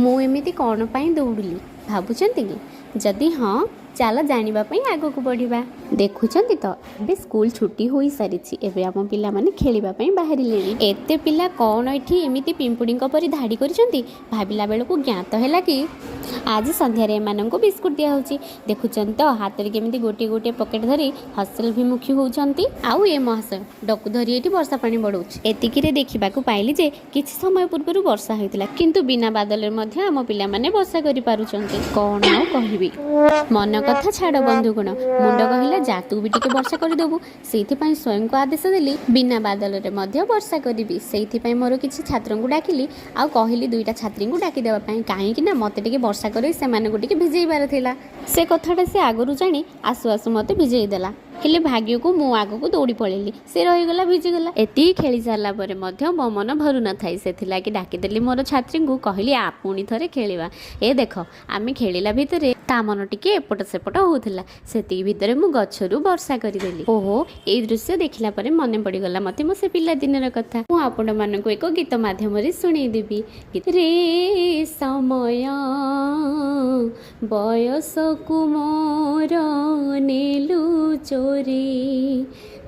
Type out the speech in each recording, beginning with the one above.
ମୁଁ ଏମିତି କ'ଣ ପାଇଁ ଦୌଡ଼ିଲି ଭାବୁଛନ୍ତି କି? ଯଦି ହଁ, ଚାଲ ଜାଣିବା ପାଇଁ ଆଗକୁ ବଢ଼ିବା। ଦେଖୁଛନ୍ତି ତ, ଏବେ ସ୍କୁଲ ଛୁଟି ହୋଇସାରିଛି। ଏବେ ଆମ ପିଲାମାନେ ଖେଳିବା ପାଇଁ ବାହାରିଲେଣି। ଏତେ ପିଲା କ'ଣ ଏଠି ଏମିତି ପିମ୍ପୁଡ଼ିଙ୍କ ପରି ଧାଡ଼ି କରିଛନ୍ତି ଭାବିଲା ବେଳକୁ ଜ୍ଞାତ ହେଲା କି ଆଜି ସନ୍ଧ୍ୟାରେ ଏମାନଙ୍କୁ ବିସ୍କୁଟ ଦିଆହେଉଛି। ଦେଖୁଛନ୍ତି ତ, ହାତରେ କେମିତି ଗୋଟିଏ ଗୋଟିଏ ପକେଟ୍ ଧରି ହସଲଭିମୁଖୀ ହେଉଛନ୍ତି। ଆଉ ଏ ମହାଶୟ ଡକୁ ଧରି ଏଠି ବର୍ଷା ପାଣି ବଢ଼ଉଛି। ଏତିକିରେ ଦେଖିବାକୁ ପାଇଲି ଯେ କିଛି ସମୟ ପୂର୍ବରୁ ବର୍ଷା ହୋଇଥିଲା, କିନ୍ତୁ ବିନା ବାଦଲରେ ମଧ୍ୟ ଆମ ପିଲାମାନେ ବର୍ଷା କରିପାରୁଛନ୍ତି। କ'ଣ ଆଉ କହିବି, ମନ କଥା ଛାଡ଼ ବନ୍ଧୁଗଣ। ମୁଣ୍ଡ କହିଲା, ଯା ତୁ ବି ଟିକେ ବର୍ଷା କରିଦେବୁ। ସେଇଥିପାଇଁ ସ୍ୱୟଂକୁ ଆଦେଶ ଦେଲି, ବିନା ବାଦଲରେ ମଧ୍ୟ ବର୍ଷା କରିବି। ସେଇଥିପାଇଁ ମୋର କିଛି ଛାତ୍ରଙ୍କୁ ଡାକିଲି ଆଉ କହିଲି ଦୁଇଟା ଛାତ୍ରୀଙ୍କୁ ଡାକିଦେବା ପାଇଁ, କାହିଁକି ନା ମୋତେ ଟିକେ ବର୍ଷା କରି ସେମାନଙ୍କୁ ଟିକେ ଭିଜେଇବାର ଥିଲା। ସେ କଥାଟା ସେ ଆଗରୁ ଜାଣି ଆସୁ ଆସୁ ମୋତେ ଭିଜେଇ ଦେଲା। ହେଲେ ଭାଗ୍ୟକୁ ମୁଁ ଆଗକୁ ଦୌଡ଼ି ପଳେଇଲି, ସେ ରହିଗଲା, ଭିଜିଗଲା। ଏତିକି ଖେଳି ସାରିଲା ପରେ ମଧ୍ୟ ମୋ ମନ ଭରୁ ନଥାଏ। ସେଥିଲାଗି ଡାକିଦେଲି ମୋର ଛାତ୍ରୀଙ୍କୁ, କହିଲି ଆ ପୁଣି ଥରେ ଖେଳିବା। ଏ ଦେଖ, ଆମେ ଖେଳିଲା ଭିତରେ ତା ମନ ଟିକେ ଏପଟ ସେପଟ ହେଉଥିଲା। ସେତିକି ଭିତରେ ମୁଁ ଗଛରୁ ବର୍ଷା କରିଦେଲି। ଓହୋ, ଏଇ ଦୃଶ୍ୟ ଦେଖିଲା ପରେ ମନେ ପଡ଼ିଗଲା ମୋତେ ମୋ ସେ ପିଲାଦିନର କଥା। ମୁଁ ଆପଣମାନଙ୍କୁ ଏକ ଗୀତ ମାଧ୍ୟମରେ ଶୁଣେଇଦେବି। ରେ ସମୟ, ବୟସକୁ ମୋର ନେଲୁ ଚୋରି,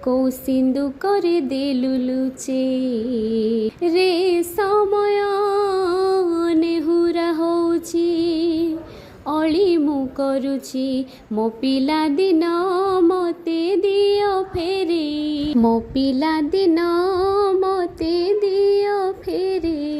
କୋଉ ସିନ୍ଦୁକରେ ଦେଲୁ ଲୁଚେଇ। ରେ ସମୟ, ନେହୁରା ହଉଛି, ଅଳି ମୁଁ କରୁଛି, ମୋ ପିଲାଦିନ ମତେ ଦିଅ ଫେରେଇ, ମୋ ପିଲାଦିନ ମତେ ଦିଅ ଫେରେଇ।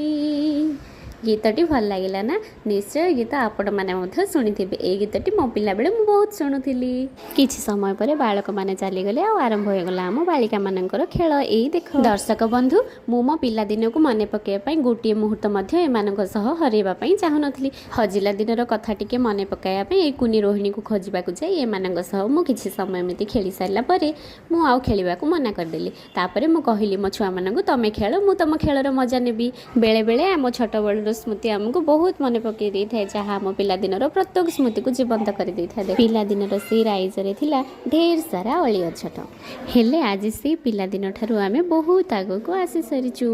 ଗୀତଟି ଭଲ ଲାଗିଲା ନା? ନିଶ୍ଚୟ ଗୀତ ଆପଣମାନେ ମଧ୍ୟ ଶୁଣିଥିବେ। ଏଇ ଗୀତଟି ମୋ ପିଲାବେଳେ ମୁଁ ବହୁତ ଶୁଣୁଥିଲି। କିଛି ସମୟ ପରେ ବାଳକମାନେ ଚାଲିଗଲେ ଆଉ ଆରମ୍ଭ ହୋଇଗଲା ଆମ ବାଳିକାମାନଙ୍କର ଖେଳ। ଏଇ ଦେଖ ଦର୍ଶକ ବନ୍ଧୁ, ମୁଁ ମୋ ପିଲାଦିନକୁ ମନେ ପକାଇବା ପାଇଁ ଗୋଟିଏ ମୁହୂର୍ତ୍ତ ମଧ୍ୟ ଏମାନଙ୍କ ସହ ହରାଇବା ପାଇଁ ଚାହୁଁନଥିଲି। ହଜିଲା ଦିନର କଥା ଟିକେ ମନେ ପକାଇବା ପାଇଁ ଏଇ କୁନି ରୋହିଣୀକୁ ଖୋଜିବାକୁ ଯାଇ ଏମାନଙ୍କ ସହ ମୁଁ କିଛି ସମୟ ଏମିତି ଖେଳି ସାରିଲା ପରେ ମୁଁ ଆଉ ଖେଳିବାକୁ ମନା କରିଦେଲି। ତାପରେ ମୁଁ କହିଲି ମୋ ଛୁଆମାନଙ୍କୁ, ତମେ ଖେଳ, ମୁଁ ତମ ଖେଳର ମଜା ନେବି। ବେଳେବେଳେ ଆମ ଛୋଟବେଳର ସ୍ମୃତି ଆମକୁ ବହୁତ ମନେ ପକାଇ ଦେଇଥାଏ, ଯାହା ଆମ ପିଲାଦିନର ପ୍ରତ୍ୟେକ ସ୍ମୃତିକୁ ଜୀବନ୍ତ କରିଦେଇଥାଏ। ପିଲାଦିନର ସେଇ ରାଇଜରେ ଥିଲା ଢେର ସାରା ଅଳି ଅଝଟ। ହେଲେ ଆଜି ସେଇ ପିଲାଦିନ ଠାରୁ ଆମେ ବହୁତ ଆଗକୁ ଆସିସାରିଛୁ।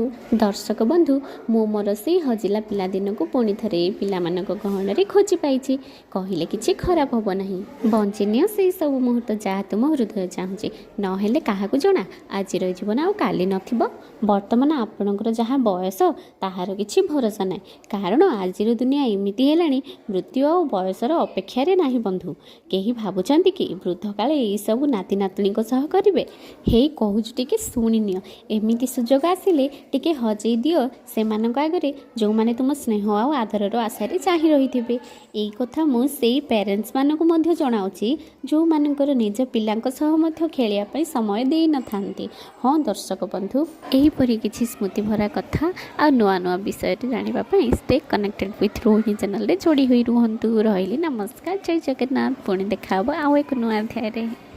ଦର୍ଶକ ବନ୍ଧୁ, ମୁଁ ମୋର ସେଇ ହଜିଲା ପିଲାଦିନକୁ ପୁଣି ଥରେ ଏଇ ପିଲାମାନଙ୍କ ଗହଣରେ ଖୋଜି ପାଇଛି କହିଲେ କିଛି ଖରାପ ହେବ ନାହିଁ। ବଞ୍ଚିନିଅ ସେଇ ସବୁ ମୁହୂର୍ତ୍ତ ଯାହା ତୁମ ହୃଦୟ ଚାହୁଁଛି। ନହେଲେ କାହାକୁ ଜଣା, ଆଜିର ଜୀବନ ଆଉ କାଲି ନଥିବ। ବର୍ତ୍ତମାନ ଆପଣଙ୍କର ଯାହା ବୟସ ତାହାର କିଛି ଭରସା ନାହିଁ, କାରଣ ଆଜିର ଦୁନିଆ ଏମିତି ହେଲାଣି, ମୃତ୍ୟୁ ଆଉ ବୟସର ଅପେକ୍ଷାରେ ନାହିଁ। ବନ୍ଧୁ, କେହି ଭାବୁଛନ୍ତି କି ବୃଦ୍ଧ କାଳେ ଏଇସବୁ ନାତି ନାତୁଣୀଙ୍କ ସହ କରିବେ? ହେଇ କହୁଛୁ, ଟିକେ ଶୁଣିନିଅ। ଏମିତି ସୁଯୋଗ ଆସିଲେ ଟିକେ ହଜେଇ ଦିଅ ସେମାନଙ୍କ ଆଗରେ, ଯେଉଁମାନେ ତୁମ ସ୍ନେହ ଆଉ ଆଦରର ଆଶାରେ ଚାହିଁ ରହିଥିବେ। ଏଇ କଥା ମୁଁ ସେଇ ପ୍ୟାରେଣ୍ଟସ୍ମାନଙ୍କୁ ମଧ୍ୟ ଜଣାଉଛି, ଯେଉଁମାନଙ୍କର ନିଜ ପିଲାଙ୍କ ସହ ମଧ୍ୟ ଖେଳିବା ପାଇଁ ସମୟ ଦେଇନଥାନ୍ତି। ହଁ ଦର୍ଶକ ବନ୍ଧୁ, ଏହିପରି କିଛି ସ୍ମୃତିଭରା କଥା ଆଉ ନୂଆ ନୂଆ ବିଷୟରେ ଜାଣିବା ପାଇଁ ଷ୍ଟେ କନେକ୍ଟେଡ୍ ୱିଥ୍ ରୋହିଣୀ ଚ୍ୟାନେଲରେ ଯୋଡ଼ି ହୋଇ ରୁହନ୍ତୁ। ରହିଲି, ନମସ୍କାର, ଜୟ ଜଗନ୍ନାଥ। ପୁଣି ଦେଖା ହେବ ଆଉ ଏକ ନୂଆ ଅଧ୍ୟାୟରେ।